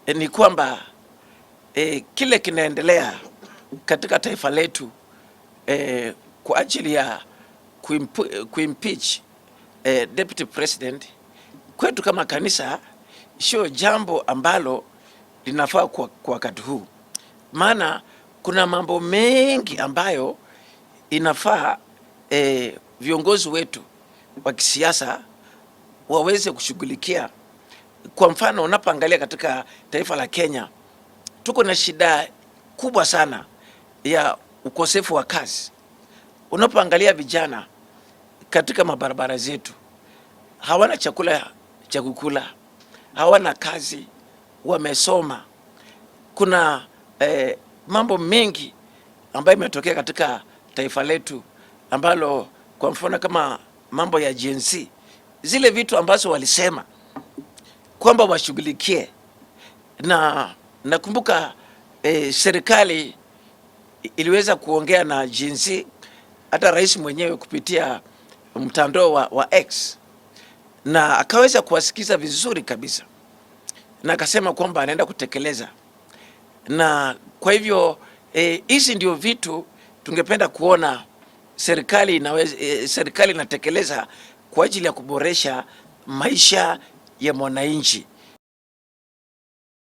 ni kwamba kile kinaendelea katika taifa letu kwa ajili ya kuimpeach deputy president kwetu kama kanisa sio jambo ambalo linafaa kwa wakati huu, maana kuna mambo mengi ambayo inafaa viongozi wetu wa kisiasa waweze kushughulikia. Kwa mfano, unapoangalia katika taifa la Kenya tuko na shida kubwa sana ya ukosefu wa kazi. Unapoangalia vijana katika mabarabara zetu hawana chakula cha kukula, hawana kazi, wamesoma. Kuna mambo mengi ambayo imetokea katika taifa letu ambalo kwa mfano kama mambo ya Gen Z, zile vitu ambazo walisema kwamba washughulikie, na nakumbuka serikali iliweza kuongea na Gen Z, hata rais mwenyewe kupitia mtandao wa X, na akaweza kuwasikiza vizuri kabisa, na akasema kwamba anaenda kutekeleza. Na kwa hivyo hizi ndio vitu tungependa kuona serikali inaweza, serikali inatekeleza kwa ajili ya kuboresha maisha ya mwananchi.